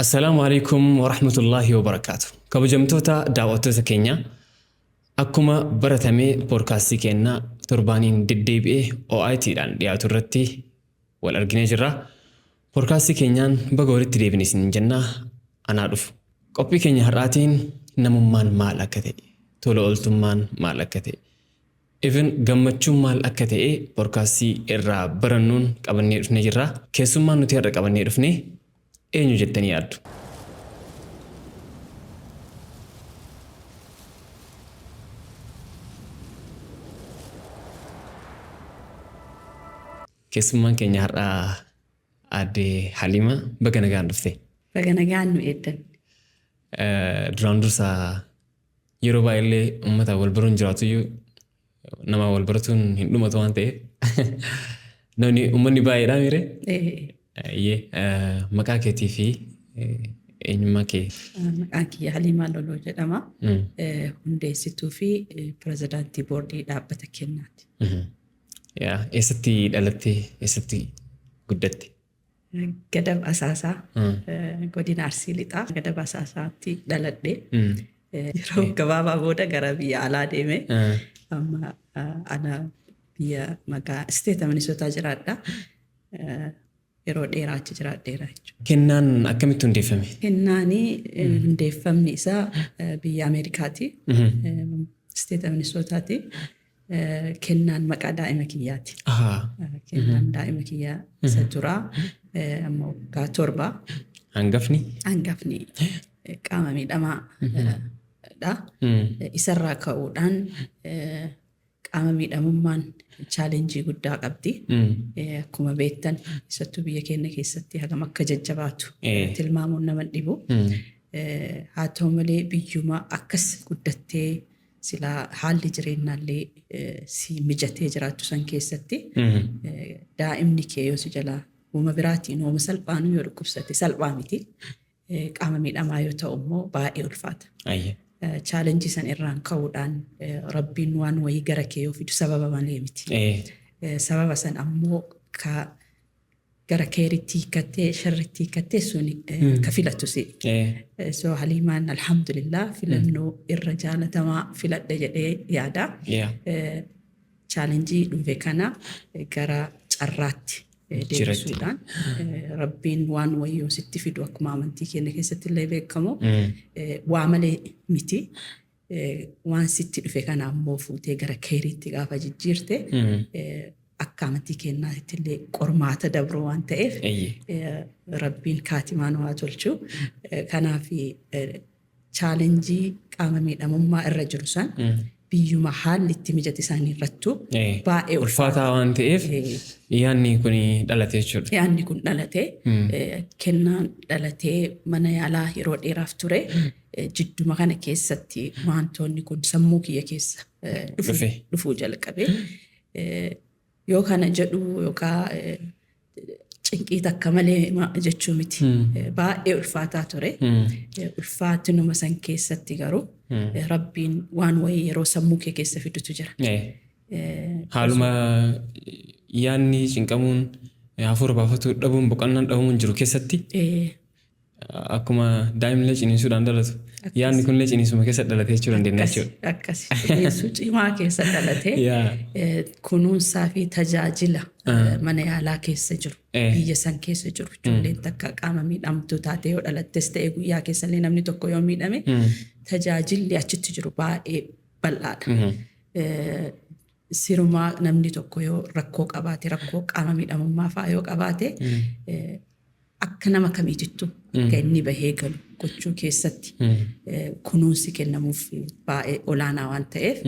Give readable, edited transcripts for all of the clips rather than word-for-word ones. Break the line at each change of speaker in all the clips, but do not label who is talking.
Assalaamu alaikum warahmatullaahi wabarakaatu. Kabajamtoota daawwattoota keenya, akkuma baratame poodkaastii keenya torbaaniin deddeebi'ee OITdhaan dhiyaatu irratti wal arginee jirra. Poodkaastii keenyaan baga walitti deebine isiniin jenna, anaa dhufu. Qophii keenya har'aatiin namummaan maal akka ta'e, tola ooltummaan maal akka ta'e, even gammachuun maal akka ta'e poodkaastii irraa barannuun qabannee dhufnee jirra. Keessummaan nuti har'a qabannee dhufne eenyu jettanii yaaddu? Keessummaan keenya har'aa Aadde Haliima, baga nagaan dhufte.
Baga nagaan nu eeddan.
Duraan dursa yeroo baay'eellee uummata wal baruun jiraatuyyuu nama wal baratuun hin dhumatu waan ta'eef namni uummanni baay'eedha miire. Iyyee, maqaa keetii fi eenyummaa kee.
Maqaan kiyya Haliimaa Loloo jedhama. Hundeessituu fi pirezidaantii boordii dhaabbata Kennaati.
Yaa, eessatti dhalatte, eessatti guddatte?
Gadab Asaasaa, godina Arsii Lixaa Gadab Asaasaatti dhaladhe. Yeroo gabaabaa booda gara biyya alaa deeme. Amma ana biyya maqaa isteeta Minisootaa jiraadha. Yeroo dheeraa achi jiraadheera jechuudha.
Kennaan akkamitti hundeeffame?
Kennaani hundeeffamni isaa biyya Ameerikaati. Isteeta Minisootaati. Kennaan maqaa daa'ima kiyyaati. Kennaan daa'ima kiyyaa isa duraa, amma waggaa 7.
Hangafni?
Hangafni qaama miidhamaa dha. Isarraa ka'uudhaan qaama miidhamummaan chaalenjii guddaa qabdi. Akkuma beektan isattuu biyya keenya keessatti hagam akka jajjabaatu tilmaamuun nama dhibu. Haa ta'u malee biyyuma akkas guddattee silaa haalli jireenyaallee si mijatee jiraattu san keessatti daa'imni kee yoo si jalaa uuma biraatiin uuma salphaanuu yoo dhukkubsate salphaa miti. Qaama miidhamaa yoo ta'u immoo baay'ee ulfaata. Chaalenjii san irraan ka'uudhaan Rabbiin waan wayii gara kee yoo fidu sababa malee miti. Sababa san ammoo ka gara keeritti hiikkattee sharritti hiikkattee sun ka filatu si. So Haliimaan alhamdulillah filannoo irra jaalatamaa filadhe jedhee yaada. Chaalenjii dhufe kana gara carraatti deebisuudhaan Rabbiin waan wayyoo sitti fidu akkuma amantii keenya keessatti illee beekamu waa malee miti. Waan sitti dhufe kana ammoo fuutee gara keeriitti gaafa jijjiirte akka amantii keenyaatti illee qormaata dabroo waan ta'eef Rabbiin kaatimaa nu haa tolchu. Kanaaf chaalenjii qaama miidhamummaa irra jiru san biyyuma haalli itti mijate isaanii irrattuu baay'ee
ulfaataa waan ta'eef yaadni kun dhalate jechuudha.
Yaadni kun dhalate, Kennaan dhalatee mana yaalaa yeroo dheeraaf ture. Jidduma kana keessatti wantoonni kun sammuu kiyya keessa dhufuu jalqabe. Yoo kana jedhu yookaan cinqii takka malee jechuu miti. Baay'ee ulfaataa ture. Ulfaatinuma san keessatti garuu Rabbiin waan wayii yeroo sammuu kee keessa fidutu jira.
Haaluma yaadni cinqamuun, hafuura baafatuu dhabuun, boqonnaan dhabamuun jiru keessatti akkuma daa'imni ciniinsuudhaan dhalatu, yaadni kunillee ciniinsuma keessa dhalate jechuu dandeenya jechuudha.
Akkasi. Ciniinsuu cimaa keessa dhalate, kunuunsaa fi tajaajila mana yaalaa keessa jiru, biyya san keessa jiru, ijoolleen takka qaama miidhamtuu taate yoo dhalattes ta'e guyyaa keessallee namni tokko yoo miidhame tajaajilli achitti jiru baay'ee bal'aadha. Sirumaa namni tokko yoo rakkoo qabaate, rakkoo qaama miidhamummaa fa'aa yoo qabaate, akka nama kamiitittu akka inni bahee galu gochuu keessatti kunuunsi kennamuuf baay'ee olaanaa waan ta'eef,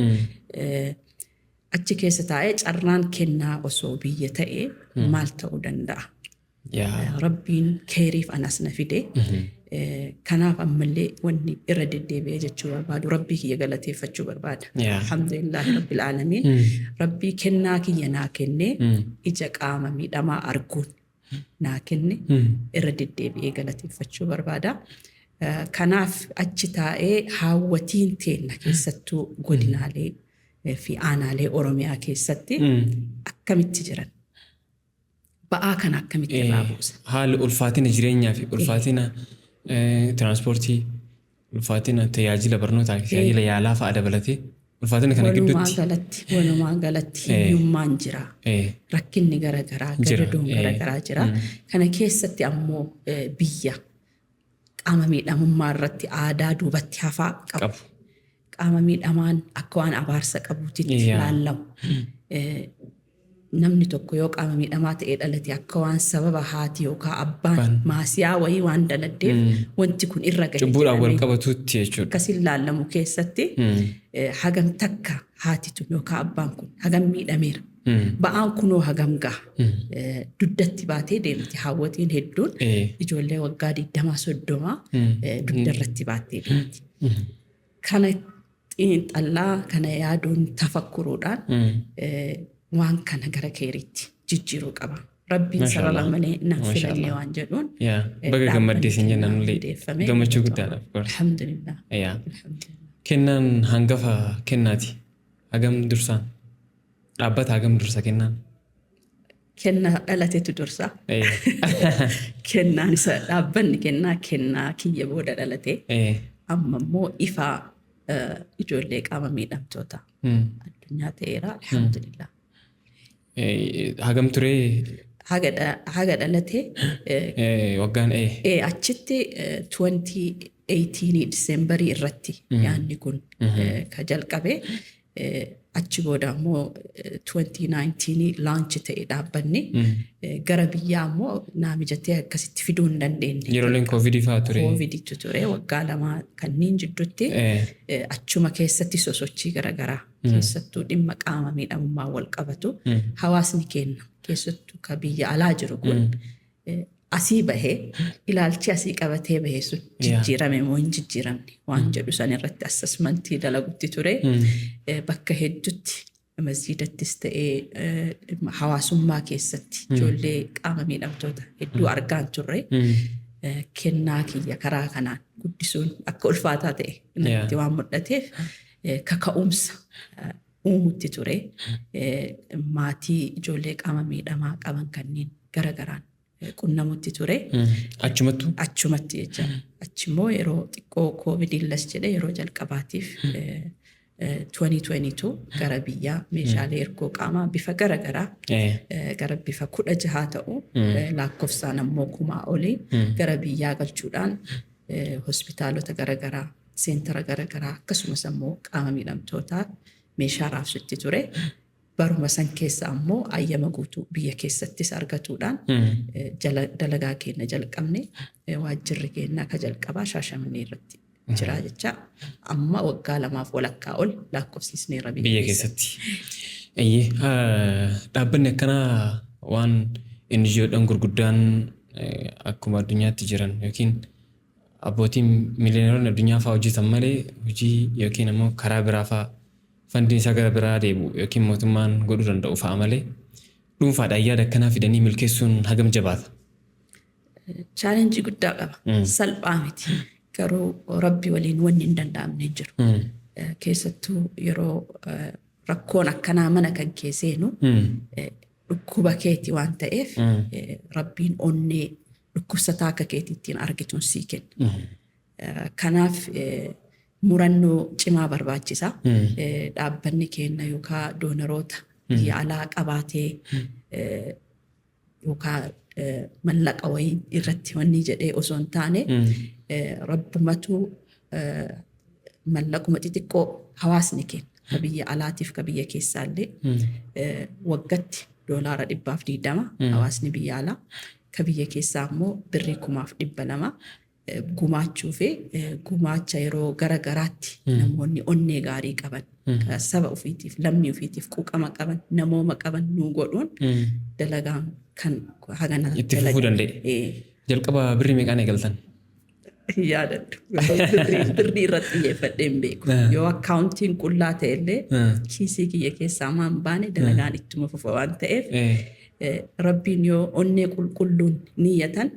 achi keessa taa'ee carraan Kennaa osoo biyya ta'e maal ta'uu danda'a? Rabbiin keeriif anas na fide. Kanaaf ammallee wanni irra deddeebi'ee jechuu barbaadu Rabbii kiyya galateeffachuu barbaada. Alhamdulillaahi Rabbil Aalamiin. Rabbii kennaa kiyya naa kennee ija qaama miidhamaa arguun naa kenne irra deddeebi'ee galateeffachuu barbaada. Kanaaf achi taa'ee haawwatiin teenna keessattuu godinaalee fi aanaalee Oromiyaa keessatti akkamitti jiran? Ba'aa kana akkamitti irraa buusa?
Haalli ulfaatina jireenyaa fi ulfaatina Tiraanspoortii, ulfaatina tajaajila barnootaa fi tajaajila yaalaa fa'aa dabalatee ulfaatina kana
Walumaa
gidduutti
galatti, walumaa galatti hiyyummaan jira. Rakkinni garaagaraa,
Jira.
Gadadoon garaagaraa jira. Kana keessatti ammoo biyya qaama miidhamummaa irratti aadaa duubatti hafaa qabu.
Qabu.
Qaama miidhamaan akka waan abaarsa qabuutitti laallamu. Namni tokko yoo qaama miidhamaa ta'ee dhalate akka waan sababa haati yookaan abbaan maasiyaa wayii waan daladdeef wanti kun irra gahe
Cubbuudhaan wal
jedhamee
qabatuutti jechuudha.
Akkasiin laallamu keessatti hagam takka haati tun yookaan abbaan kun hagam miidhameera. Ba'aan kunoo hagam gaha. Duddatti baatee deemti haawwatiin hedduun, ijoollee waggaa 20, 30 dugda irratti baattee deemti. Kana xiinxallaa kana yaaduun, tafakkuruudhaan waan kana gara keeriitti jijjiiruu qaba. Rabbiin
Masha
sarara
Allah.
malee nan
Masha
filanne
Allah.
waan jedhuun
Yaa, baga gammaddee
dhaabbanni
sin jenna
kennaa
nullee
hundeeffame.
Gammachuu guddaadha, of course.
Alhamdulillah.
Yaa.
Alhamdulillah.
Kennaan hangafa kennaati. Hagam dursaan? Dhaabbata hagam dursa kennaan?
Kennaa dhalatetu dursa. Kennaan isa dhaabbanni kennaa kennaa kiyya booda dhalate. Amma immoo ifaa ijoollee qaama miidhamtoota addunyaa ta'eera. Alhamdulillah.
Hagam turee?
Haga dhalate
Waggaan
achitti 2018 Diseembarii irratti yaadni kun ka jalqabe. Achi booda immoo 2019 launch ta'e dhaabbanni. Gara biyyaa immoo naa mijatee akkasitti fiduu hin dandeenye.
Yerooleen koovidii fa'aa ture.
Kooviditu ture waggaa 2 kanneen jidduutti achuma keessatti sosochii garaagaraa, keessattuu dhimma qaama miidhamummaa wal qabatu, hawaasni keenya keessattuu ka biyya alaa jiru kun asii bahee ilaalchi asii qabatee bahee sun jijjiirame moo hin jijjiiramne waan jedhu san irratti assessmentii dalagutti ture. Bakka hedduutti, masjiidattis ta'ee hawaasummaa keessatti, ijoollee qaama miidhamtoota hedduu argaan turre. Kennaa kiyya karaa kanaan guddisuun akka ulfaataa ta'e natti waan mul'ateef kaka'umsa uumutti ture. Maatii ijoollee qaama miidhamaa qaban kanneen gara garaan qunnamutti ture.
Achumattu?
Achumatti jecha. Achimmoo yeroo xiqqoo koovidiin las jedhe, yeroo jalqabaatiif 2022 gara biyyaa meeshaalee hirkoo qaamaa bifa gara garaa gara bifa 16 ta'u, lakkoofsaan ammoo kumaa olii gara biyyaa galchuudhaan hospitaalota gara garaa, seentara gara garaa, akkasumas ammoo qaama miidhamtootaa meeshaa raabsutti ture. Baruma san keessa ammoo ayyama guutuu biyya keessattis argatuudhaan dalagaa keenya jalqabne. Waajjirri keenya akka jalqabaa Shaashamannee irratti jira jecha. Amma waggaa 2f walakkaa ol lakkoofsisneerra
biyya keessatti. Eeyyee, dhaabbanni akkanaa waan NGOdhaan gurguddaan akkuma addunyaatti jiran yookiin abbootiin miliyoononni addunyaa fa'aa hojjetan malee, hojii yookiin ammoo karaa biraa fa'aa fundiin isaa gara biraa deebi'u yookiin mootummaan godhuu danda'u fa'a malee, dhuunfaadhaan yaada akkanaa fidanii milkeessuun hagam jabaata?
Challengeii guddaa qaba. Salphaa miti. Garuu Rabbi waliin wanni hin danda'amne hin jiru. Keessattuu yeroo rakkoon akkanaa mana kan kee seenu dhukkuba keeti waan ta'eef, Rabbiin onnee dhukkubsataa akka keetiittiin argituun sii kenna. Kanaaf murannoo cimaa barbaachisa. Dhaabbanni keenya yookaan donoroota biyya alaa qabaatee yookaan mallaqa wayii irratti wanni jedhee osoo hin taane, Rabbumatu mallaquma xixiqqoo hawaasni keenya ka biyya alaatiif ka biyya keessaallee waggatti $120, hawaasni biyya alaa, ka biyya keessaa immoo birrii 1,200 gumaachuu fi gumaacha yeroo gara garaatti namoonni onnee gaarii qaban, ka saba ofiitiif, lammii ofiitiif quuqama qaban, namooma qaban nuu godhuun dalagaan kan hagana
Itti fufuu danda'e. Jalqaba birrii meeqaan eegaltan?
Yaadadhu. Birrii irratti xiyyeeffadhee hin beeku. Yoo accountiin qullaa ta'e illee kiisii kiyya keessaa maan baane dalagaan ittuma fufa waan ta'eef, Rabbiin yoo onnee qulqulluun niyyatan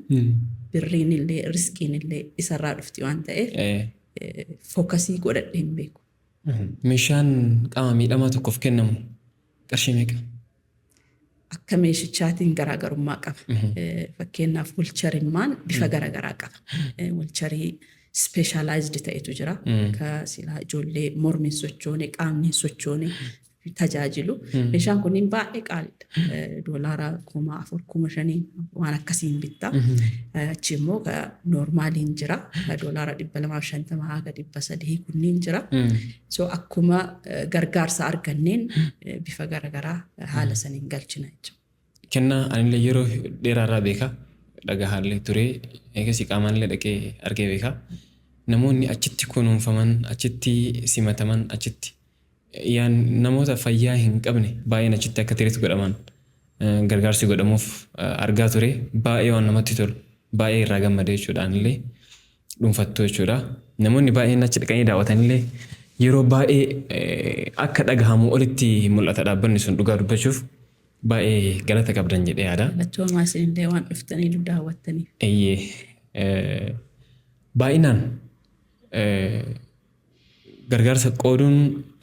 birriin illee riskiin illee isarraa dhufti waan ta'eef focusii godhadhee hin beeku.
Meeshaan qaama miidhamaa tokkoof kennamu qarshii meeqa?
Akka meeshichaatiin garaagarummaa qaba. Fakkeenyaaf wheelchairimmaan bifa garaagaraa qaba. Wheelchairii specialized ta'etu jira. Ka silaa ijoollee mormi hin sochoone, qaamni hin sochoone tajaajilu. Meeshaan kunniin baay'ee qaaliidha. Doolaara 4,000, 5,000 waan akkasiin bitta. Achi immoo ka normaliin jira. Ka doolaara 250 haga 300 kunniin jira. So akkuma gargaarsa arganneen bifa garaagaraa haala saniin galchina jechuudha.
Kennaa anillee yeroo dheeraarraa beeka. Dhagahaallee ture. Eegasii qaamaanillee dhaqee argee beeka. Namoonni achitti kunuunfaman, achitti simataman, achitti yaan namoota fayyaa hin qabne baay'een achitti akka treat godhaman, gargaarsi godhamuuf argaa ture. Baay'ee waan namatti tolu. Baay'ee irraa gammade jechuudha anillee dhuunfattuu jechuudha. Namoonni baay'een achi dhaqanii daawwatanillee yeroo baay'ee akka dhagahamu olitti mul'ata dhaabbanni sun, dhugaa dubbachuuf baay'ee galata qabdan jedhee yaada.
Galatoomaa isinillee waan dhuftanii nu daawwattaniif.
Eeyyee. Baay'inaan gargaarsa qooduun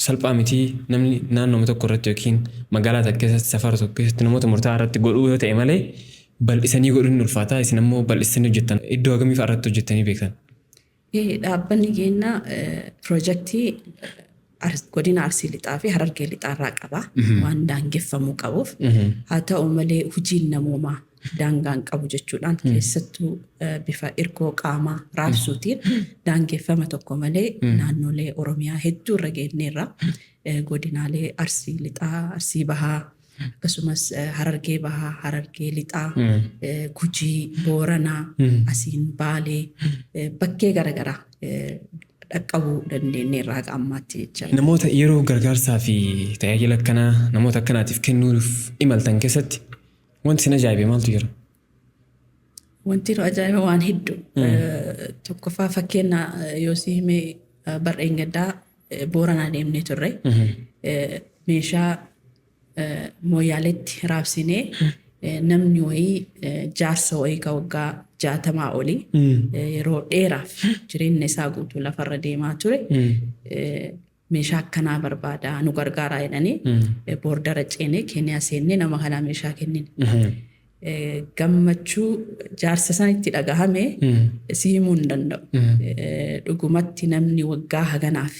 salphaa miti. Namni naannoo tokko irratti yookiin magaalaa tokko keessatti, safara tokko keessatti, namoota murtaa'aa irratti godhuu yoo ta'e malee bal'isanii godhuun ni ulfaata. Isin ammoo bal'istanii hojjettan. Iddoo hagamii fa'aa irratti hojjettanii beektan?
Dhaabbanni keenya piroojeektii godina Arsii Lixaa fi Harargee Lixaa irraa qaba. Waan daangeffamuu qabuuf. Haa ta'u malee hojiin namoomaa daangaan qabu jechuudhaan keessattuu bifa irkoo qaamaa raabsuutiin daangeffama tokko malee naannolee Oromiyaa hedduu irra geenyeerra. Godinaalee Arsii Lixaa, Arsii Bahaa, akkasumas Harargee Bahaa, Harargee Lixaa, Gujii, Booranaa, asiin Baalee, bakkee garaagaraa dhaqqabuu dandeenyeerra haga ammaatti jecha.
Namoota yeroo gargaarsaa fi tajaajila akkanaa namoota akkanaatiif kennuuf imaltan keessatti wanti isin ajaa'ibe maaltu jira?
Wanti nu ajaa'iba waan hedduu. Tokkoffaa, fakkeenya yoo si hime, barreen gaddaa Booranaa deemnee turre. Meeshaa Mooyaaleetti raabsinee namni wayii, jaarsa wayii ka waggaa 60 olii, yeroo dheeraaf jireenya isaa guutuu lafarra deemaa ture. Meeshaa akkanaa barbaada, nu gargaaraa jedhanii bordera ceenee Keeniyaa seennee nama kanaa meeshaa kennine. Gammachuu jaarsa sanitti dhagahame si himuu hin danda'u. Dhugumatti namni waggaa haganaaf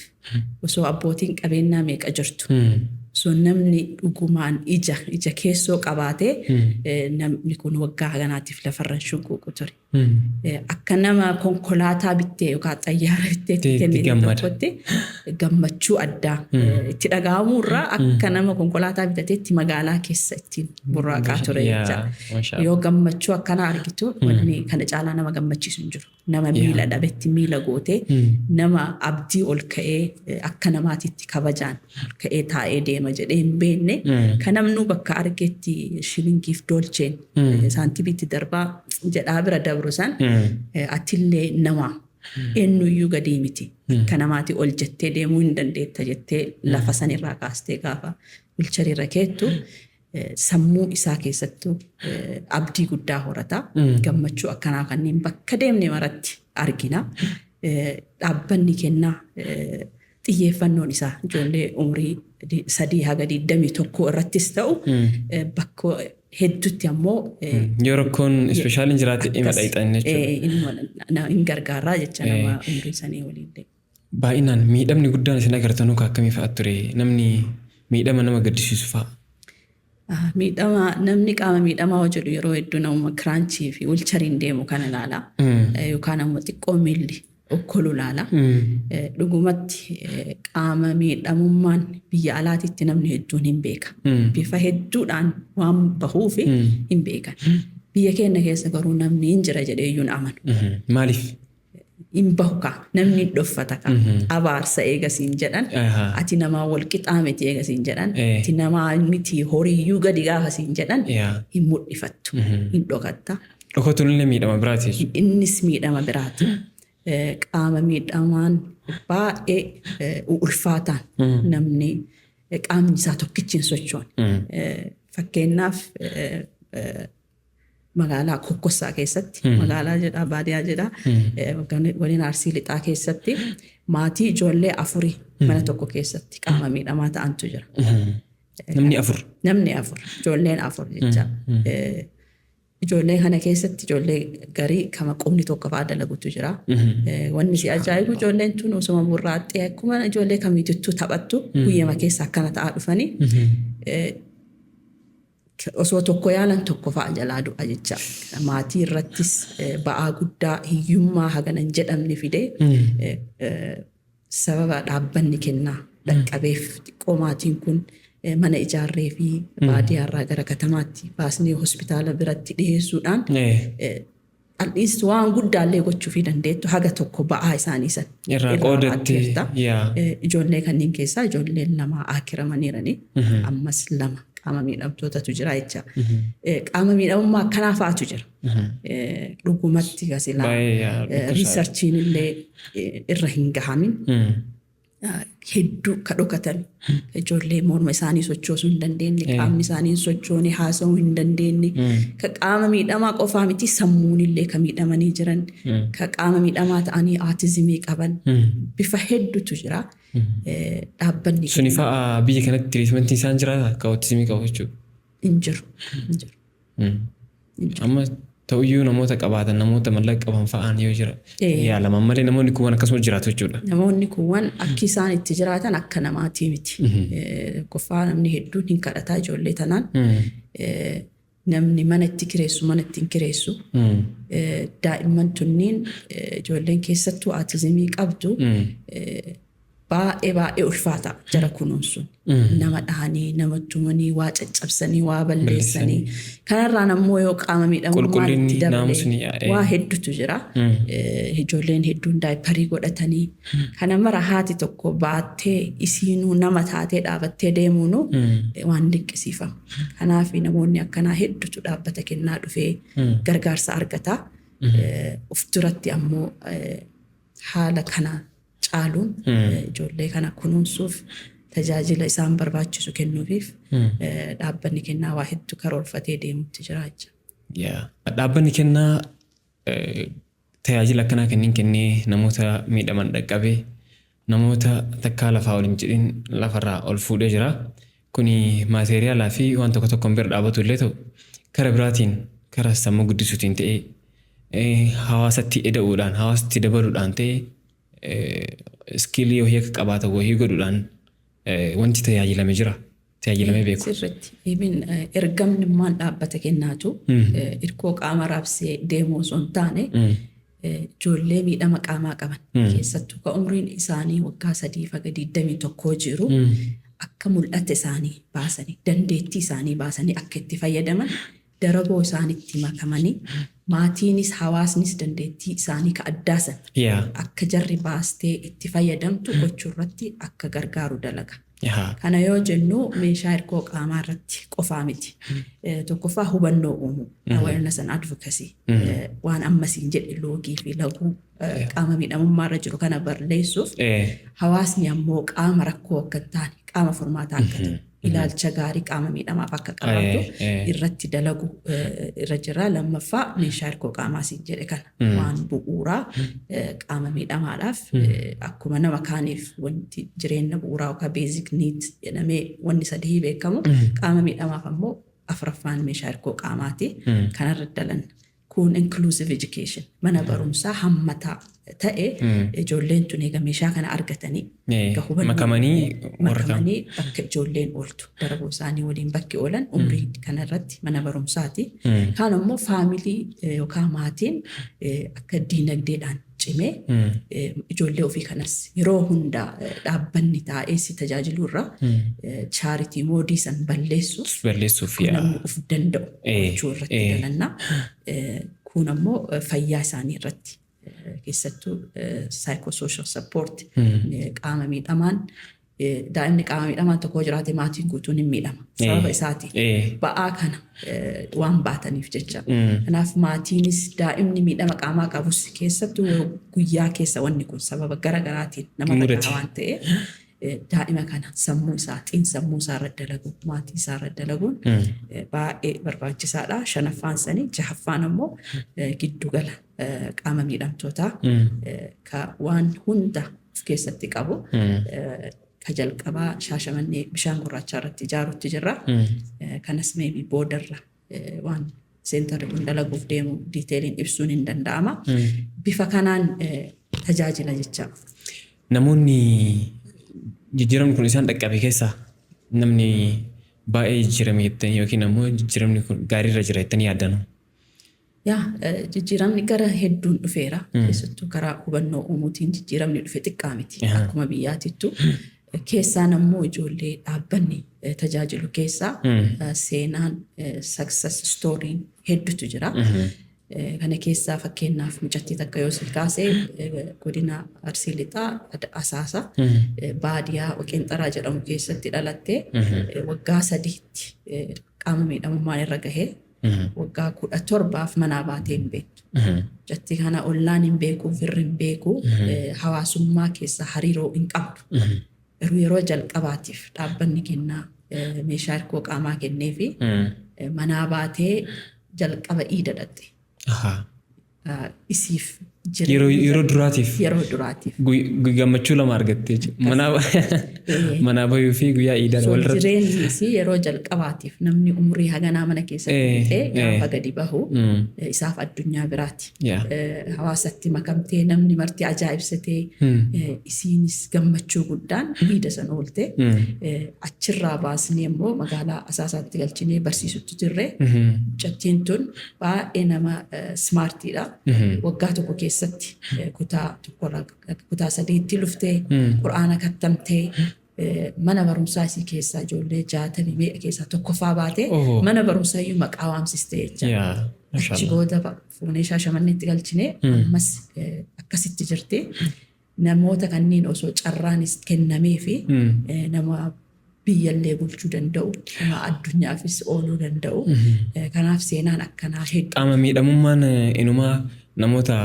osoo abbootiin qabeenyaa meeqa jirtu, osoo namni dhugumaan ija keessoo qabaatee, namni kun waggaa haganaatiif lafarra hin shunquuqu ture. Akka nama konkolaataa bittee yookaan xayyaara bittee itti kennite tokkotti gammachuu addaa itti dhaga'amuu irraa akka nama konkolaataa bitateetti magaalaa keessa ittiin burraaqaa ture jecha. Yoo gammachuu akkanaa argitu, wanni kana caalaa nama gammachiisu hin jiru. Nama miila dhabetti miila gootee, nama abdii ol ka'ee akka namaatitti kabajaan ol ka'ee taa'ee deema jedhee hin beekne, kan namnu bakka argetti shilingiif doolcheen saantibiitti darbaa jedhaa bira dabru san, atillee nama eenyuyyuu gadii miti. Akka namaati ol jettee deemuu hin dandeetta jettee lafa sanirraa kaastee gaafa wheelchairirra keettu, sammuu isaa keessattuu abdii guddaa horata. Gammachuu akkanaa kanneen bakka deemne maratti argina. Dhaabbanni kennaa xiyyeeffannoon isaa ijoollee umurii 3 haga 21 irrattis ta'u, bakka hedduutti ammoo
Yoo rakkoon specialiin jiraate dhimma dhayixan jechuudha.
Hin gargaaraa jecha nama umurii sanii waliin.
Baay'inaan miidhamni guddaan isin agartanuu akkamii fa'aa ture? Namni miidhama nama gaddisiisu fa'a.
Miidhama namni qaama miidhamaa hoo jedhu yeroo hedduu namuma kiraanchii fi wheelchairiin deemu kana ilaala. Yookaan ammoo xiqqoo miilli okkolu ilaala. Dhugumatti qaama miidhamummaan biyya alaatitti namni hedduun hin beeka. Bifa hedduudhaan waan bahuuf hin beekan. Biyya keenya keessa garuu namni hin jira jedhee iyyuu hin amanu.
Maaliif?
Hin bahu kaa, namni hin dhoffata kaa, abaarsa eegasiin jedhan, ati namaa wal qixaa miti eegasiin jedhan, ati namaa miti horiiyyuu gadi gaafasiin jedhan, hin mul'ifattu, hin dhokatta.
Dhokatuun illee miidhama biraati jechuudha.
Innis miidhama biraati. Qaama miidhamaan baay'ee ulfaataan namni qaamni isaa tokkichi hin sochoone. Fakkeenyaaf magaalaa Kokkossaa keessatti, magaalaa jedhaa baadiyyaa jedhaa, godina Arsii Lixaa keessatti maatii ijoollee afurii mana tokko keessatti qaama miidhamaa ta'antu jira.
Namni afur.
Namni afur, ijoolleen afur jecha. Ijoollee kana keessatti ijoollee garii kama qubni tokko fa'aa dalagutu jira. Wanni si ajaa'ibu, ijoolleen tun osuma burraaxxee akkuma ijoollee kamiituttuu taphattu guyyama keessa akkana ta'aa dhufanii osoo tokko yaalan tokko fa'a jalaa du'a jecha. Maatii irrattis ba'aa guddaa, hiyyummaa hagana hin jedhamne fidee, sababa dhaabbanni kennaa dhaqqabeef xiqqoo maatiin kun mana ijaarree fi baadiyyaarraa gara katamaatti baasnee hospitaala biratti dhiyeessuudhaan at least waan guddaallee gochuufii dandeettu, haga tokko ba'aa isaanii san
irraa qoodatti.
Baatteerta. Ijoollee kanneen keessaa ijoolleen lama akiramaniiranii, ammas lama qaama miidhamtootatu jira jecha. Qaama miidhamummaa akkanaa fa'atu jira. Dhugumatti gasilaa
Baay'ee yaa dhukkubsaadha.
Researchiin illee irra hin gahamin hedduu ka dhokatan, ijoollee morma isaanii sochoosuu hin dandeenye, qaamni isaanii hin sochoone, haasa'uu hin dandeenye, ka qaama miidhamaa qofaa miti, sammuun illee ka miidhamanii jiran, ka qaama miidhamaa ta'anii autismii qaban, bifa hedduutu jira. Dhaabbanni
Suni fa'a biyya kanatti treatmentiin isaan jira akka autismii qabu jechuudha.
Hin jiru. Hin jiru.
Amma ta'uyyuu namoota qabaatan, namoota mallaqa qaban fa'aan yoo jira yaalaman malee, namoonni kuuwwan akkasuma jiraatu jechuudha.
Namoonni kuuwwan akki isaan itti jiraatan akka namaatii miti. Tokkoffaa, namni hedduun hin kadhataa ijoollee tanaan. Namni mana itti kireessu mana itti hin kireessu. Daa'imman tunniin, ijoolleen keessattuu autismii qabdu, baay'ee baay'ee ulfaata jara kunuunsuun. Nama dhahanii, nama tumanii, waa caccabsanii, waa balleessanii. Kanarraan ammoo yoo qaama miidhamummaan
Qulqullinni
itti dabale
naamusni yaa'ee.
waa hedduutu jira. Ijoolleen hedduun diaperii godhatanii. Kana mara haati tokko baattee, isiinuu nama taatee dhaabattee deemuunu waan dinqisiifamu. Kanaaf namoonni akkanaa hedduutu dhaabbata kennaa dhufee gargaarsa argata. Of duratti ammoo haala kana caaluun ijoollee kana kunuunsuuf, tajaajila isaan barbaachisu kennuufiif dhaabbanni kennaa waa hedduu karoorfatee deemutti jira jecha.
Yaa. Dhaabbanni kennaa tajaajila akkanaa kanneen kennee namoota miidhaman dhaqqabee, namoota takkaa lafaa ol hin jedhin lafarraa ol fuudhee jira. Kuni materialaa fi waan tokko tokkoon bira dhaabatu illee ta'u, kara biraatiin karaa sammuu guddisuutiin ta'ee, hawaasatti eda'uudhaan, hawaasatti dabaluudhaan ta'ee, skillii wayii akka qabaatan wayii godhuudhaan wanti tajaajilame jira. Tajaajilamee beeku.
Sirriitti. Even ergamni maan dhaabbata kennaatu hirkoo qaama raabsee deemuu osoo hin taane, ijoollee miidhama qaamaa qaban, keessattuu ka umriin isaanii waggaa 3 haga 21 jiru, akka mul'ata isaanii baasanii, dandeettii isaanii baasanii akka itti fayyadaman, daraboo isaanitti makamanii, maatiinis hawaasnis dandeettii isaanii ka addaasan akka jarri baastee itti fayyadamtu gochuu irratti akka gargaaru dalaga. Kana yoo jennu meeshaa hirkoo qaamaa irratti qofaa miti. Tokkoffaa, hubannoo uumuu, awareness and advocacy, waan ammasiin jedhe, loogii fi laguu qaama miidhamummaa irra jiru kana balleessuuf, hawaasni ammoo qaama rakkoo akka hin taane, qaama furmaataa akka ta'u, ilaalcha gaarii qaama miidhamaaf akka qabaatu irratti dalagu irra jira. Lammaffaa, meeshaa hirkoo qaamaa siin jedhe kana, waan bu'uuraa qaama miidhamaadhaaf akkuma nama kaaniif wanti jireenya bu'uuraa yookaan basic need jedhamee wanni sadii beekamu, qaama miidhamaaf ammoo afuraffaan meeshaa hirkoo qaamaati. Kanarra dalan kun inclusive education, mana barumsaa hammataa ta'e, ijoolleen tun egaa meeshaa kana argatanii egaa hubannoo
makamanii warra kaan.
Makamanii bakka ijoolleen ooltu, daraboo isaanii waliin bakki oolan umrii kanarratti mana barumsaati. Kaan ammoo family yookaan maatiin akka diinagdeedhaan cimee ijoollee ofii kanas yeroo hunda dhaabbanni taa'ee si tajaajiluu irra charity modeii san balleessuuf
balleessuuf
kun
yaa.
Namni of danda'u gochuu irratti dalanna. Kun ammoo fayyaa isaanii irratti, keessattuu psychosocial support, qaama miidhamaan, daa'imni qaama miidhamaan tokko jiraate maatiin guutuun hin miidhama. Sababa isaatiin ba'aa kana waan baataniif jecha. Kanaaf maatiinis daa'imni miidhama qaamaa qabus, keessattuu guyyaa keessa wanni kun sababa gara garaatiin nama
mudate.
Dhaga'a waan ta'eef, daa'ima kana sammuu isaa, xiin sammuu isaa irra dalagu, maatii isaa irra dalaguun baay'ee barbaachisaadha. Shanaffaan sanii, jahaffaan ammoo giddugala qaama miidhamtootaa ka waan hunda of keessatti qabu. Ka jalqabaa Shaashamannee bishaan gurraachaa irratti ijaaruutti jirra. Kanas maybe boodarra waan centerri kun dalaguuf deemu detailiin ibsuun hin danda'ama. Bifa kanaan tajaajila jecha.
Namoonni jijjiiramni kun isaan dhaqqabe keessaa namni baay'ee jijjiirame jettanii yookiin ammoo jijjiiramni kun gaariirra jira jettanii yaaddanu?
Yaa, jijjiiramni gara hedduun dhufeera. Keessattuu karaa hubannoo uumuutiin jijjiiramni dhufe xiqqaa miti. Akkuma biyyaatittu. Keessaan ammoo ijoollee dhaabbanni tajaajilu keessaa seenaan, success storyin hedduutu jira. Kana keessaa fakkeenyaaf mucattii takka yoo si kaasee, godina Arsii Lixaa Asaasa baadiyaa Waqeenxaraa jedhamu keessatti dhalattee, waggaa 3tti qaama miidhamummaan irra gahee, waggaa 17f manaa baatee hin beektu. Mucattii kana ollaan hin beeku, firri hin beeku, hawaasummaa keessa hariiroo hin qabdu. Garuu yeroo jalqabaatiif dhaabbanni kennaa meeshaa hirkoo qaamaa kennee fi manaa baatee jalqaba iida dhatte. Isiif
Yeroo duraatiif.
Yeroo duraatiif.
Gammachuu lama argatte jechuudha. Manaa bayuu fi guyyaa iidaan walirratti.
Jireenyi isii yeroo jalqabaatiif namni umurii haganaa mana keessatti fixee gaafa gadi bahu isaaf addunyaa biraati. Hawaasatti makamtee, namni marti ajaa'ibsatee, isiinis gammachuu guddaan iida san oolte. Achirraa baasnee immoo magaalaa Asaasaatti galchinee barsiisutti turre. Mucattiin tun baay'ee nama smartiidha. Waggaa tokko keessatti kutaa tokkorraa kutaa sadiitti luftee, quraana kattamtee, mana barumsaa isii keessaa ijoollee 60 meeqa keessaa tokkoffaa baatee, mana barumsaa iyyuu maqaa waamsistee jecha. Achi booda fuunee Shaashamanneetti galchinee ammas akkasitti jirti. Namoota kanneen osoo carraanis kennamee fi nama biyyallee bulchuu danda'u, nama addunyaafis ooluu danda'u. Kanaaf seenaan akkanaa hedduu.
Qaama miidhamummaan inumaa namoota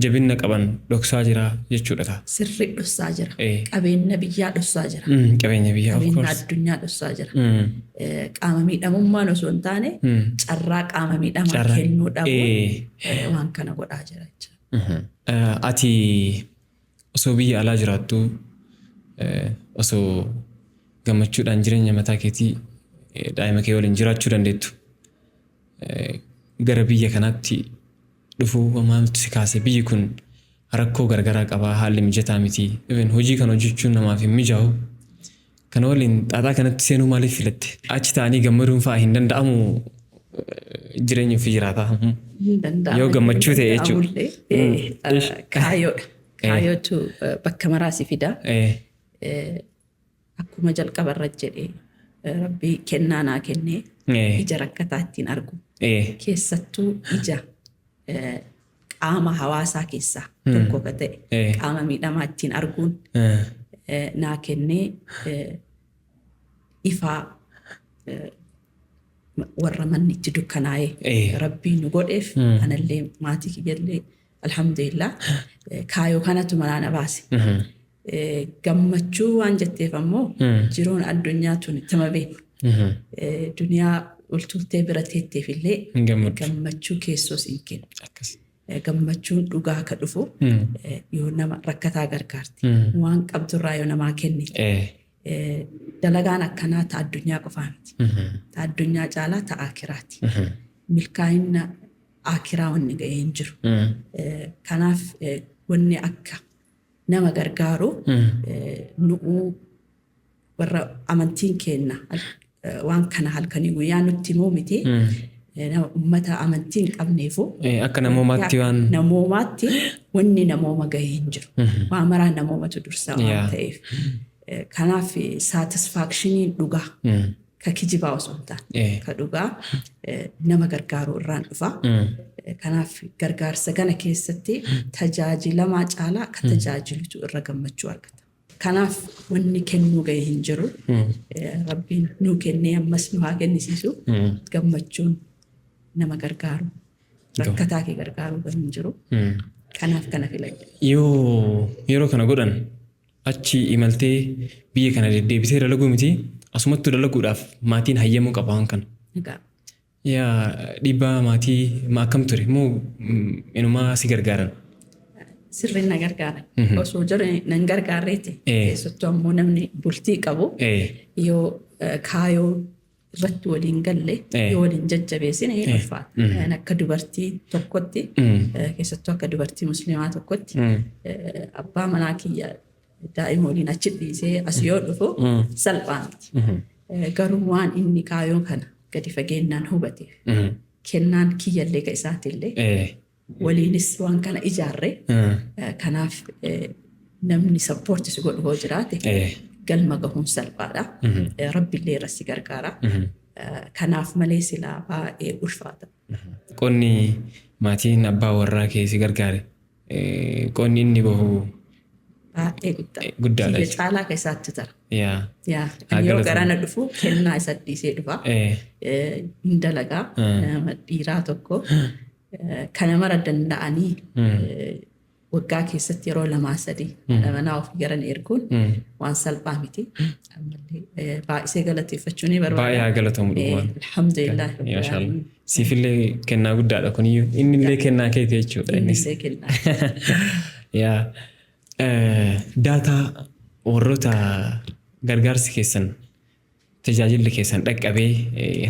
jabina qaban dhoksaa jira jechuudha.
Sirrii dhoksaa jira. Qabeenya biyyaa dhoksaa jira.
Qabeenya biyyaa, of
Qabeenya
course.
addunyaa dhoksaa jira. Qaama miidhamummaan osoo hin taane, carraa qaama miidhamaa kennuu dhabuun waan kana godhaa jira jechuudha.
Ati osoo biyya alaa jiraattu, osoo gammachuudhaan jireenya mataa keetii daa'ima kee waliin jiraachuu dandeettu, gara biyya kanaatti dhufuu maaltu si kaase? Biyyi kun rakkoo garagaraa qabaa, haalli mijataa miti. Even hojii kana hojjechuun namaaf hin mijaa'u. Kana waliin xaaxaa kanatti seenuu maaliif filatte? Achi ta'anii gammaduun fa'aa hin danda'amu, jireenya ofii jiraataa?
Hin danda'ama.
Yoo gammachuu ta'e jechuudha.
Danda'amullee kaayyoodha. Kaayyootu bakka maraa si fida. Akkuma jalqaba irra jedhee, Rabbii kennaa naa kennee ija rakkataa ittiin argu. Keessattuu ija qaama hawaasaa keessaa tokko ka ta'e qaama miidhamaa ittiin arguun naa kennee, ifaa warra manni itti dukkanaa'ee Rabbii nu godheef, anallee maatii kiyyallee, alhamdulillah, kaayoo kanatu manaa na baase. Gammachuu waan jetteef ammoo, jiruun addunyaa tun ittuma beeknu. Duniyaa ultultee bira teetteef illee
Hin gammaddu.
Gammachuu keessoo siin kennu.
Akkas.
Gammachuun dhugaa ka dhufu yoo nama rakkataa gargaarti. Waan qabdurraa yoo namaa kennite. Dalagaan akkanaa ta addunyaa qofaa miti. Ta addunyaa caalaa ta akiraati. Milkaa'ina akiraa wanni ga'ee hin jiru. Kanaaf wanni akka nama gargaaru, nu'uu warra amantiin kenna waan kana halkanii guyyaa nutti himuu miti. Nama ummata amantii hin qabneefu
Akka namoomaatti waan.
Namoomaatti wanni namooma gahee hin jiru. Waa maraa namoomatu dursa waan ta'eef. Kanaaf satisfactioniin dhugaa ka kijibaa osoo hin taane ka dhugaa nama gargaaruu irraan dhufa. Kanaaf gargaarsa kana keessatti tajaajilamaa caalaa ka tajaajilutu irra gammachuu argata. Kanaaf wanni kennuu gahee hin jiru. Rabbiin nuu kennee ammas nu haa kennisiisu. Gammachuun nama gargaaru, rakkataa kee gargaaruu gahee hin jiru. Kanaaf kana filadhe.
Yoo yeroo kana godhan achi imaltee biyya kana deddeebisee dalaguu miti, asumattuu dalaguudhaaf maatiin hayyamuu qaba waan kana.
Egaa
Yaa, dhiibbaa maatii ma akkam ture moo inumaa si gargaaran?
Sirriin na gargaaran. Osoo jiru nan gargaarreeti. Keessattuu ammoo namni bultii qabu yoo kaayoo irratti waliin galle, yoo waliin jajjabeessine hin ulfaata. Akka dubartii tokkotti, keessattuu akka dubartii musliimaa tokkotti, abbaa manaa kiyya daa'ima waliin achi dhiisee as yoo dhufu salphaa miti. Garuu waan inni kaayoo kana gadi fageennaan hubateef, kennaan kiyyallee ka isaatillee waliinis waan kana ijaarre. Kanaaf namni support si godhu hoo jiraate galma gahuun salphaadha. Rabbillee irra si gargaara. Kanaaf malee silaa baay'ee ulfaata.
Qonni maatiin abbaa warraa kee si gargaare, qonni inni bahu
baay'ee guddaa.
Guddaadha.
Kiyya caalaa ka isaatti tara.
Yaa.
Yaa,
Haa
yoo
galatomu.
garana dhufu kennaa isa dhiisee dhufa. Hin dalagaa nama dhiiraa tokko kana mara danda'anii waggaa keessatti yeroo lamaa sadii haadha manaa ofii garan erguun waan salphaa miti. Ammallee baay'isee galateeffachuu ni barbaada.
Baay'ee haa galatamu dhugumaan.
Alhamdulillah.
Maashaallah. Siifillee kennaa guddaadha kuniyyuu. Innillee kennaa keeti jechuudha innis.
Innillee kennaa.
Yaa. Data warroota gargaarsi keessan, tajaajilli keessan dhaqqabee,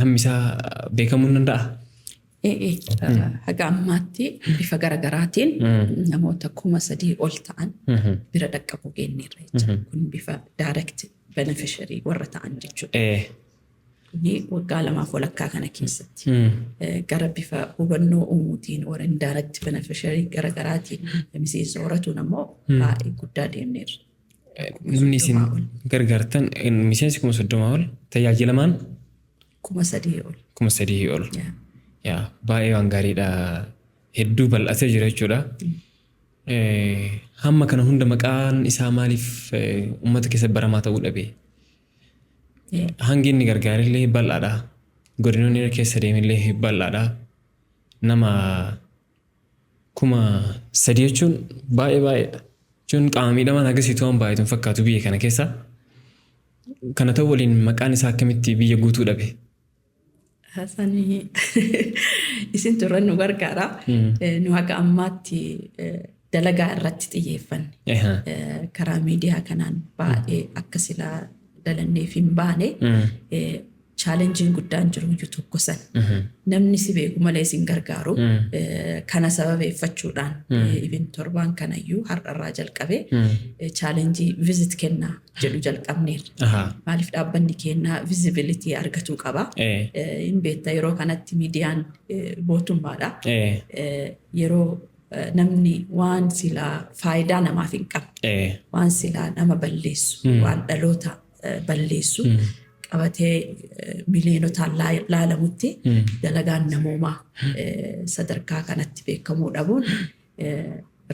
hammi isaa beekamuu ni danda'a?
Haga ammaatti bifa garaagaraatiin namoota 3000 ol ta'an bira dhaqqabuu geenyeerra jechuudha. Kun bifa direct beneficiary warra ta'an jechuudha. Kuni waggaa lamaaf walakkaa kana keessatti. Gara bifa hubannoo uumuutiin warra indirect beneficiary garaagaraatiin miseensa horatuun ammoo baay'ee guddaa deemneerra.
Namni isin gargaartan miseensi 30,000 ol, tajaajilamaan
3000 ol.
3000 ol. Yaa, baay'ee waan gaariidha. Hedduu bal'atee jira jechuudha. Hamma kana hunda maqaan isaa maaliif uummata keessa baramaa ta'uu dhabe? Hangi inni gargaarillee bal'aadha. Godinoonni inni keessa deemillee bal'aadha. Nama 3000 jechuun baay'ee baay'eedha. Jechuun qaama miidhamaan akkasiitu waan baay'atu hin fakkaatu biyya kana keessa. Kana ta'uu waliin maqaan isaa akkamitti biyya guutuu dhabe?
Sanii isin turre nu gargaara. Nu haga ammaatti dalagaa irratti xiyyeeffanne. Karaa miidiyaa kanaan baay'ee akka silaa dalanneef hin baane. Challengeiin guddaan jiru iyyuu tokko sana. Namni si beeku malee si hin gargaaru. Kana sababeeffachuudhaan even torbaan kanayyuu har'arraa jalqabee challenge visit kennaa jedhu jalqabneerra. Maaliif, dhaabbanni kennaa visibility argatuu qaba. Hin beekta, yeroo kanatti miidiyaan mootummaadha. Yeroo namni waan silaa faayidaa namaaf hin qabne, waan silaa nama balleessu, waan dhaloota balleessu qabatee miliyonotaan laalamutti, dalagaan namoomaa sadarkaa kanatti beekamuu dhabuun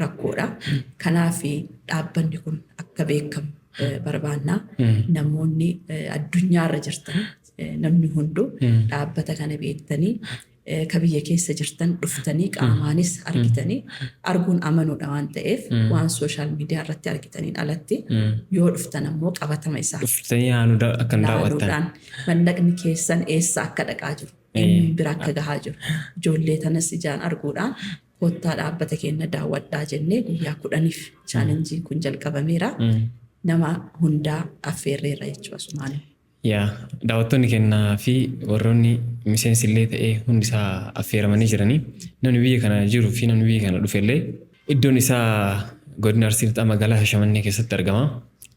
rakkoodha. Kanaaf dhaabbanni kun akka beekamu barbaannaa. Namoonni addunyaarra jirtan, namni hunduu dhaabbata kana beektanii, ka biyya keessa jirtan dhuftanii qaamaanis argitanii, arguun amanuudha waan ta'eef, waan social media irratti argitaniin alatti yoo dhuftan ammoo qabatama isaa
Dhuftanii haanuu akka hin daawwattan.
Laaluudhaan mallaqni keessan eessa akka dhaqaa jiru, eenyuun bira akka gahaa jiru, ijoollee tanas ijaan arguudhaan kottaa dhaabbata keenya daawwadhaa jennee guyyaa 10f challengeiin kun jalqabameera. Nama hundaa affeerreerra jechuudha asumaan.
Yaa, daawwattoonni kennaa fi warroonni miseensi illee ta'ee hundi isaa affeeramanii jiranii, namni biyya kana jiruu fi namni biyya kana dhufe illee iddoon isaa godina Arsii Lixaa magaalaa Shaashamannee keessatti argama.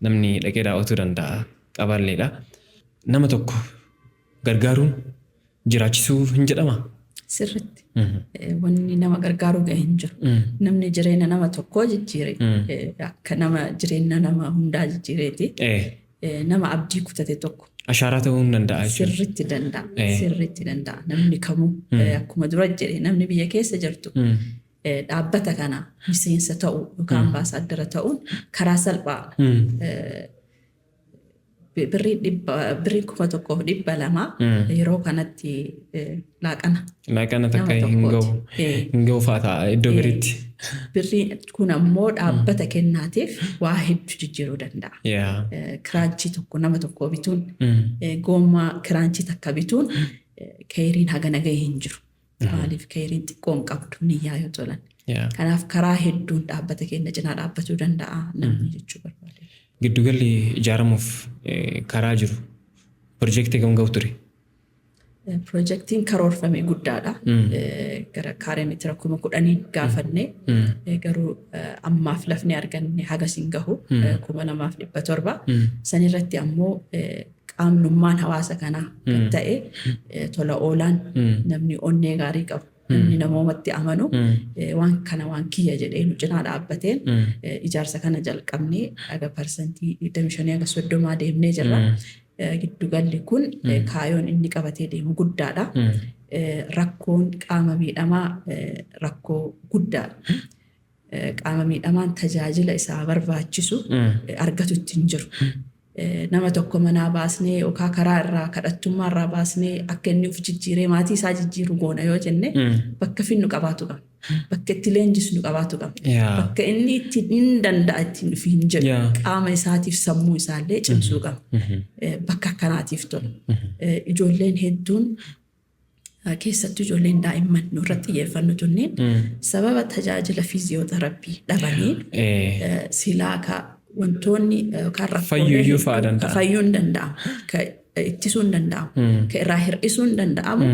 Namni dhaqee daawwatuu danda'a qabaalleedha. Nama tokko gargaaruun jiraachisuu hin jedhama?
Sirritti. Wanni nama gargaaruu ga'e hin jiru. Namni jireenya nama tokkoo jijjiire akka nama jireenya nama hundaa jijjiireeti. Nama abdii kutate tokko
Ashaaraa ta'uu hin danda'a jechuudha.
Sirritti danda'a. Sirritti danda'a. Namni kamuu, akkuma dura jedhe, namni biyya keessa jirtu dhaabbata kana miseensa ta'uu yookaan ambaasaaddara ta'uun karaa salphaadha. Birrii 1200 yeroo kanatti laaqana
Laaqana takka
nama
hin
tokkooti.
gahu. Hin gahu fa'aa ta'a iddoo gariitti.
Birriin kun ammoo dhaabbata kennaatiif waa hedduu jijjiiruu danda'a. Kiraanchii tokko nama tokko bituun, goommaa kiraanchii takka bituun keeriin hagana gahee hin jiru. Maaliif, keeriin xiqqoo hin qabdu niyyaa yoo tolan. Kanaaf karaa hedduun dhaabbata keenya cinaa dhaabbatuu danda'a namni jechuu barbaade.
Giddugalli ijaaramuuf karaa jiru pirojektii kam gahu ture?
Pirojektiin karoorfame guddaadha. Gara kaaree meetira 10,000n gaafanne, garuu ammaaf lafni arganne hagas hin gahu, 2,700. Sanirratti ammoo qaamnummaan hawaasa kanaa kan ta'e tola oolaan, namni onnee gaarii qabu, namni namoomatti amanu, waan kana waan kiyya jedhee nu cinaa dhaabbateen ijaarsa kana jalqabnee haga 25% haga 30 deemnee jirra. Giddugalli kun kaayoon inni qabatee deemu guddaadha. Rakkoon qaama miidhamaa rakkoo guddaadha. Qaama miidhamaan tajaajila isaa barbaachisu argatutti hin jiru. Nama tokko manaa baasnee yookaan karaa irraa, kadhattummaa irraa baasnee akka inni of jijjiiree maatii isaa jijjiiru goona yoo jenne, bakka finnu qabaatu qabna. Bakka itti leenjisnu qabaatu qabna. Bakka inni itti hin danda'a ittiin ofiin jedhu qaama isaatiif sammuu isaallee cimsuu qabna. Bakka akkanaatiif tola. Ijoolleen hedduun, keessattuu ijoolleen daa'imman nurratti xiyyeeffannu tunneen, sababa tajaajila fiiziyooteraappii dhabaniin silaa ka wantoonni yookaan rakkoolee
Fayyuuyyuu fa'aa
hedduu
danda'a.
Ka fayyuu hin danda'amu. Ka ittisuu hin danda'amu. Ka irraa hir'isuu hin danda'amu.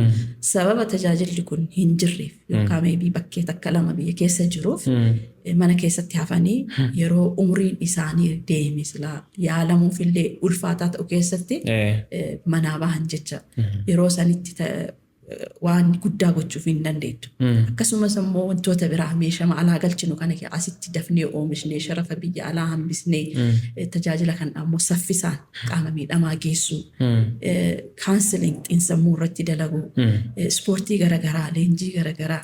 Sababa tajaajilli kun hin jirreef yookaan maybe bakkee takka lama biyya keessa jiruuf mana keessatti hafanii yeroo umriin isaanii deeme silaa yaalamuufillee ulfaataa ta'u keessatti manaa bahan jecha yeroo sanitti waan guddaa gochuuf hin dandeettu. Akkasumas immoo wantoota biraa meeshaa alaa galchinu kana asitti dafnee oomishnee sharafa biyya alaa hambisnee tajaajila kan ammoo saffisaan qaama miidhamaa geessuu, counseling xiinsammuu irratti dalaguu, ispoortii garaagaraa, leenjii garaagaraa,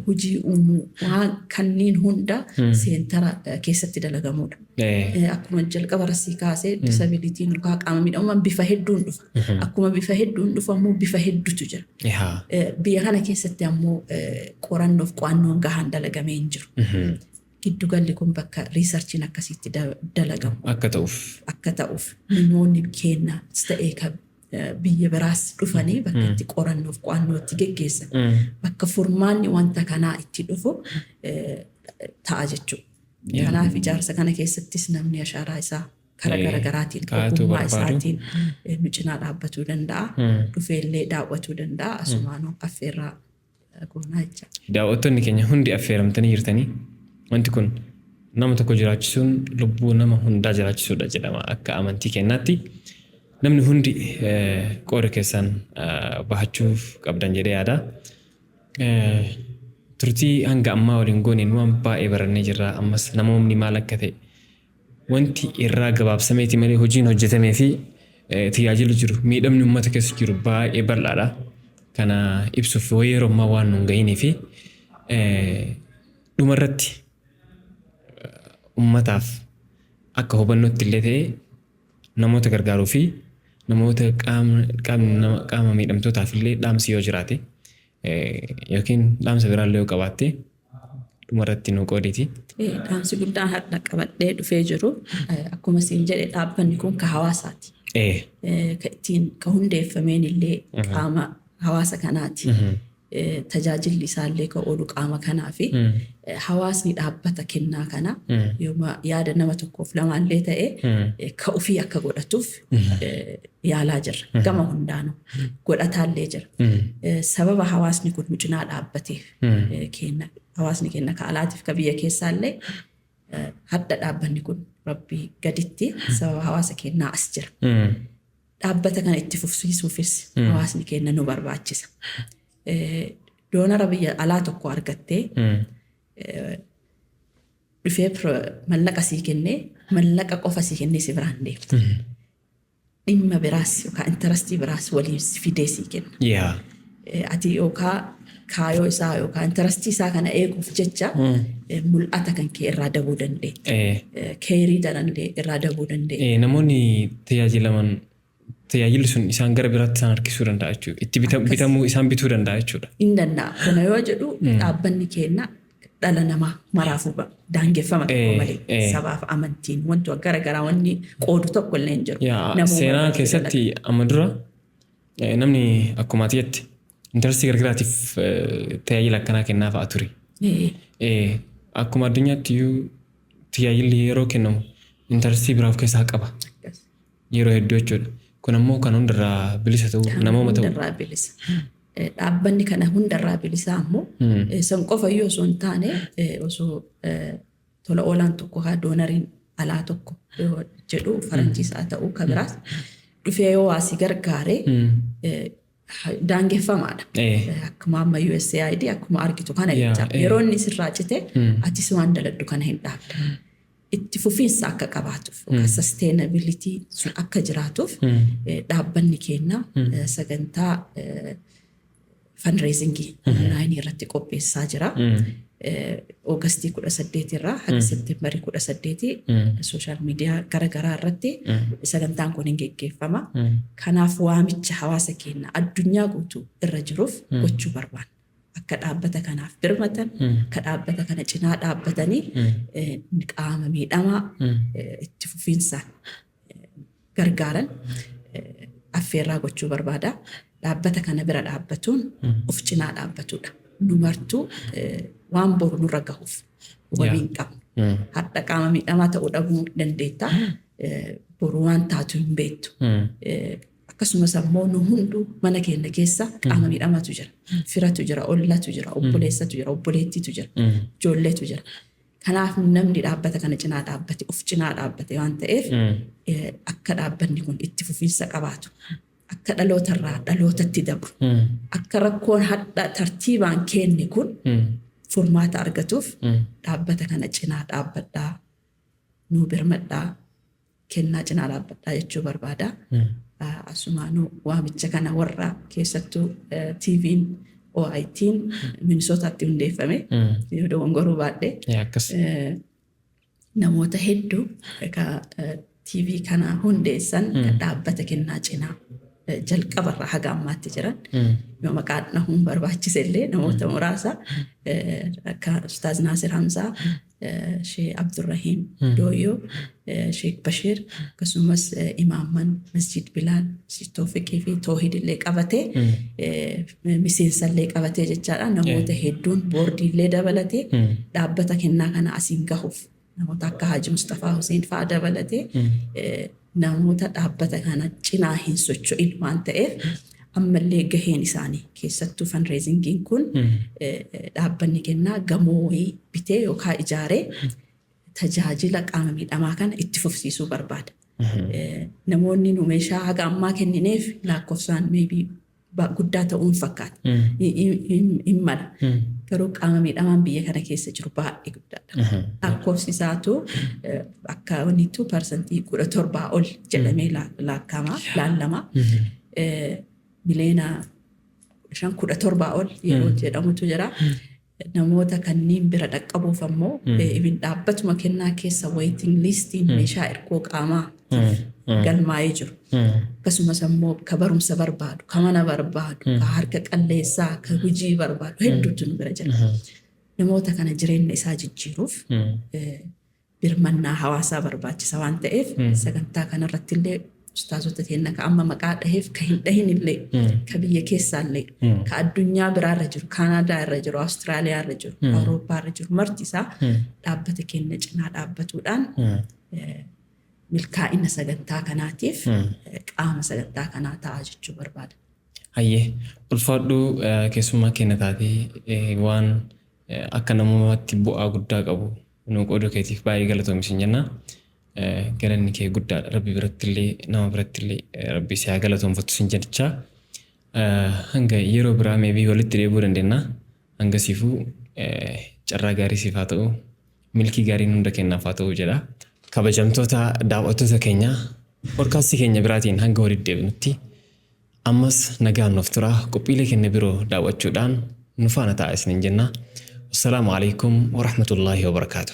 hojii uumuu, waan kanneen hunda seentara keessatti dalagamuudha. Akkuma jalqaba rasii kaasee, disabilityn yookaan qaama miidhamummaan bifa hedduun dhufa. Akkuma bifa hedduun dhufu ammoo bifa hedduutu jira. Biyya kana keessatti ammoo qorannoof qo'annoon gahaan dalagamee hin jiru. Giddugalli kun bakka researchiin akkasitti dalagamu
akka ta'uuf.
Akka ta'uuf namoonni keenyas ta'ee kan biyya biraas dhufanii bakka itti qorannoof qo'annoo itti geggeessan. Bakka furmaanni wanta kanaa itti dhufu ta'a jechuudha. Kanaaf ijaarsa kana keessattis namni ashaaraa isaa karaa garaagaraatiin
Kaa'atuu
ogummaa
barbaadu.
isaatiin nu cinaa dhaabbatuu danda'a. Dhufeellee daawwatuu danda'a. Asumaanuu affeerraa goonaa jecha.
Daawwattoonni keenya hundi affeeramtanii jirtanii. Wanti kun nama tokko jiraachisuun lubbuu nama hundaa jiraachisuudha jedhama akka amantii keenyaatti. Namni hundi qooda keessan bahachuuf qabdan jedhee yaada. Turtii hanga ammaa waliin gooneen waan baay'ee barannee jirra. Ammas namoonni maal akka ta'e wanti irraa gabaabsameeti malee hojiin hojjetamee fi tajaajilli jiru, miidhamni uummata keessa jiru baay'ee bal'aadha. Kana ibsuuf wayii yeroo ammaa waan nu hin gahinii fi dhumarratti uummataaf akka hubannootti illee ta'e namoota gargaaruu fi namoota qaama miidhamtootaaf illee dhaamsi yoo jiraate yookiin dhaamsa biraallee yoo qabaatte dhumarratti nu qoodiiti.
Dhaamsi guddaan har'a qabadhee dhufee jiru, akkuma siin jedhe, dhaabbanni kun ka hawaasaati. Ka ittiin ka hundeeffameen illee qaama hawaasa kanaati. Tajaajilli isaallee ka oolu qaama kanaafi hawaasni dhaabbata kennaa kana yooma yaada nama tokkoof lamaallee ta'e ka ofii akka godhatuuf yaalaa jirra. Gama hundaanuu godhataallee jira. Sababa hawaasni kun nu cinaa dhaabbateef kenna hawaasni kenna ka alaatiif ka biyya keessaallee hadda dhaabbanni kun rabbii gaditti sababa hawaasa kennaa as jira. Dhaabbata kana itti fufsiisuufis hawaasni keenya nu barbaachisa. Donor biyya alaa tokko argattee dhufee mallaqa sii kennee, mallaqa qofa sii kennee si biraan deemta. Dhimma biraas yookaan interestii biraas waliin fidee sii kenna. Ati yookaan kaayoo isaa yookaan interestii isaa kana eeguuf jecha mul'ata kan kee irraa dabuu dandeetta. Keerii daranillee irraa dabuu dandeetta.
Namoonni tajaajilaman tajaajilli sun isaan gara biraatti isaan harkisuu danda'a jechuudha. Itti bitamuu, isaan bituu danda'a jechuudha.
Hin danda'a. Kana yoo jedhu dhaabbanni keenya dhala namaa maraafuu daangeffama tokko malee sabaaf amantiin wanti gara garaa wanni qoodu tokko illee hin jiru.
Seenaa keessatti amma dura namni akkuma ati jette interestii garagaraatiif tajaajila akkanaa kennaa fa'aa ture. Akkuma addunyaatti iyyuu tajaajilli yeroo kennamu interestii biraa of keessaa qaba. Yeroo hedduu jechuudha. Kun ammoo kan hundarraa bilisa ta'uu, namooma ta'uu.
Hundarraa bilisa. Dhaabbanni kana hundarraa bilisaa ammoo san qofa iyyuu osoo hin taane, osoo tola oolaan tokko haa donoriin alaa tokko yoo jedhu, faranjiis haa ta'uu ka biraas, dhufee yoo waa si gargaare daangeffamaadha. Akkuma amma USAID akkuma argitu kana jecha. Yeroo inni sirraa cite atis waan daladdu kana hin dhaabda. Itti fufiinsa akka qabaatuuf yookaan sustainability sun akka jiraatuuf dhaabbanni keenya sagantaa fundraisingii onlineii irratti qopheessaa jira. Oogastii 18 irraa haga Seepteembarii 18 social media garaagaraa irratti sagantaan kun hin geggeeffama. Kanaaf waamicha hawaasa keenya addunyaa guutuu irra jiruuf gochuu barbaanna. Akka dhaabbata kanaaf birmatan, akka dhaabbata kana cinaa dhaabbatanii qaama miidhamaa itti fufiinsaan gargaaran affeerraa gochuu barbaada. Dhaabbata kana bira dhaabbatuun of cinaa dhaabbatudha. Nu martuu waan boru nurra gahuuf wabii hin qabnu. Har'a qaama miidhamaa ta'uu dhabuu dandeetta. Boru waan taatu hin beektu. Akkasumas ammoo nu hunduu mana keenya keessa qaama miidhamaatu jira. Firatu jira, ollatu jira, obboleessatu jira, obboleettiitu jira, ijoolleetu jira. Kanaaf namni dhaabbata kana cinaa dhaabbate of cinaa dhaabbate waan ta'eef, akka dhaabbanni kun itti fufiinsa qabaatu, akka dhalootarraa dhalootatti dabru, akka rakkoon hadha tartiibaan kenne kun furmaata argatuuf dhaabbata kana cinaa dhaabbadhaa, nuu birmadhaa, kennaa cinaa dhaabbadhaa jechuu barbaada. Asumaanuu waamicha kana warra keessattuu TV'n OIT'n Minisootaatti hundeeffame, yoo dogongoruu baadhe, namoota hedduu ka TV kana hundeessan, kan dhaabbata kennaa cinaa jalqabarraa haga ammaatti jiran, yoo maqaa dhahuun barbaachise illee, namoota muraasa akka Ustaaz Naasir Hamzaa, Sheekh Abdurrahiim Dooyyoo, Sheekh Bashiir, akkasumas imaamman Masjid Bilaal, Masjid Toofiqii fi Toohid illee qabatee, miseensa illee qabatee jechaadha. Namoota hedduun boordii illee dabalatee dhaabbata kennaa kana asiin gahuuf namoota akka Haji Mustafaa Hussein fa'aa dabalatee namoota dhaabbata kana cinaa hin socho'in waan ta'eef, ammallee gaheen isaanii keessattuu fundraisingiin kun dhaabbanni kennaa gamoo wayii bitee yookaan ijaaree tajaajila qaama miidhamaa kana itti fufsiisuu barbaada. Namoonni nu meeshaa haga ammaa kennineef lakkoofsaan maybe guddaa ta'uu hin fakkaata. Hin mala. Garuu qaama miidhamaan biyya kana keessa jiru baay'ee guddaadha. Lakkoofsi isaatu akka wannitu 17% ol jedhamee laakkama, laallama. Miliyoona 15, 17 ol yeroo jedhamutu jira. Namoota kanneen bira dhaqqabuuf ammoo even dhaabbatuma kennaa keessa waiting listiin meeshaa ergoo qaamaa galmaa'ee jiru. Akkasumas ammoo ka barumsa barbaadu, ka mana barbaadu, ka harka qalleessaa, ka hojii barbaadu hedduutu nu bira jira. Namoota kana jireenya isaa jijjiiruuf birmannaa hawaasaa barbaachisa waan ta'eef, sagantaa kanarratti illee ustaazota keenya ka amma maqaa dhaheef, ka hin dhahin illee, ka biyya keessaa illee, ka addunyaa biraarra jiru, Kaanaadaa irra jiru, Awustiraaliyaa irra jiru, Awurooppaa irra jiru, marti isaa dhaabbata keenya cinaa dhaabbatuudhaan milkaa'ina sagantaa kanaatiif qaama sagantaa kanaa ta'a jechuu barbaada.
Hayyee, ulfaadhuu, keessummaa keenya taatee waan akka namummaatti bu'aa guddaa qabu nuu qooduu keetiif baay'ee galatoomi sin jenna. Galanni kee guddaadha. Rabbi biratti illee, nama biratti illee Rabbi si haa galatoonfatu sin jechaa. Hanga yeroo biraa maybe walitti deebi'uu dandeenya. Hangasiifuu carraa gaarii siif haa ta'u. Milkii gaariin hunda kennaaf haa ta'u jedha. Kabajamtoota daawwattoota keenya, podcastii keenya biraatiin hanga walitti deebinutti ammas nagaan nuuf tura. Qophiilee keenya biroo daawwachuudhaan nu faana ta'a isiniin jenna. Wassalaamu alaikum warahmatullaahi wabarakaatu.